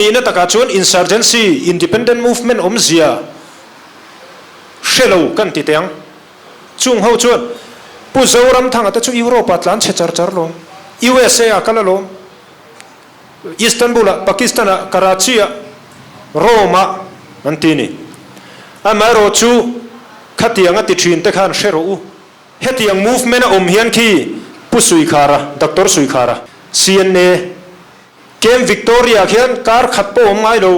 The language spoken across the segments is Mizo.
Nihna takah chuan insurgency, independent movement awmzia hre lo kan ti teh ang. Chung ho chuan Pu Zoramthanga te chu Europe ah tlan chhe char char lawm, USA ah kal alawm, Istanbul ah, Pakistan ah, Karachi ah, Rome ah an ti ni. Amaherawh chu khatiang a ti thin te khan hre rawh u. Hetiang movement a awm hian khi Pu Suikhara, Doctor Suikhara, CNA, Camp Victoria khian kar khat pawh awm ngai lo.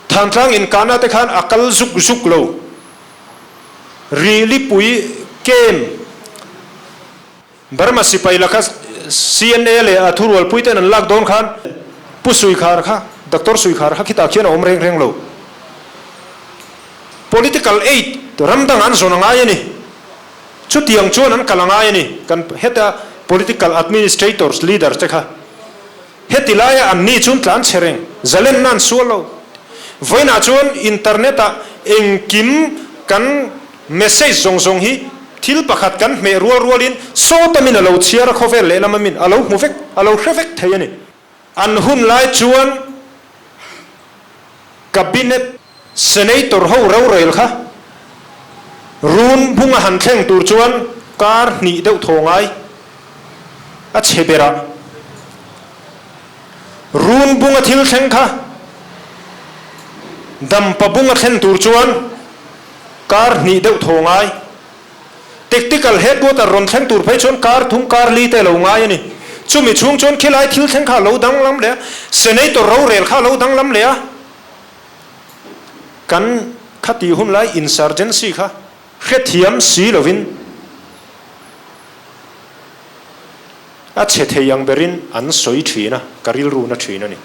Thantlang inkahna te khan a kal zuk zuk lo. Rihlipui Camp Burma sipai lakha CNA leh a thurualpui ten an lak dawn khan Pu Suikhar kha, Doctor Suikhar kha khitah khian a awm reng reng lo. Political aid ram dangah an zawn a ngai a ni. Chutiang chuan an kal a ngai a ni. Kan heta political administrators, leaders te kha heti laia an ni chuan tlan chhe reng, zalenna an sual lo. Vawiinah chuan internet ah engkim kan message zawng zawng hi thil pakhat kan hmeh rual rualin sawta min a lo chhiar a, khawvel lehlam a min a lo hmu vek, a lo hre vek thei a ni. An hun lai chuan Cabinet Senator ho rorel kha run bung a han thleng tur chuan kar hnih deuh thaw ngai a chhe ber a. Run bung a thil thleng kha dampa bung a thlen tur chuan kar hnih deuh thaw ngai. Tactical headquarter rawn thleng tur phei chuan kar thum kar li te a lo ngai a ni. Chumi chhung chuan khilai thil thleng kha a lo danglam leh a, Senator rorel kha a lo danglam leh a. Kan khati hun lai insurgency kha hrethiam si lovin a chhe thei ang berin an sawi thin a, ka rilru na thin a ni.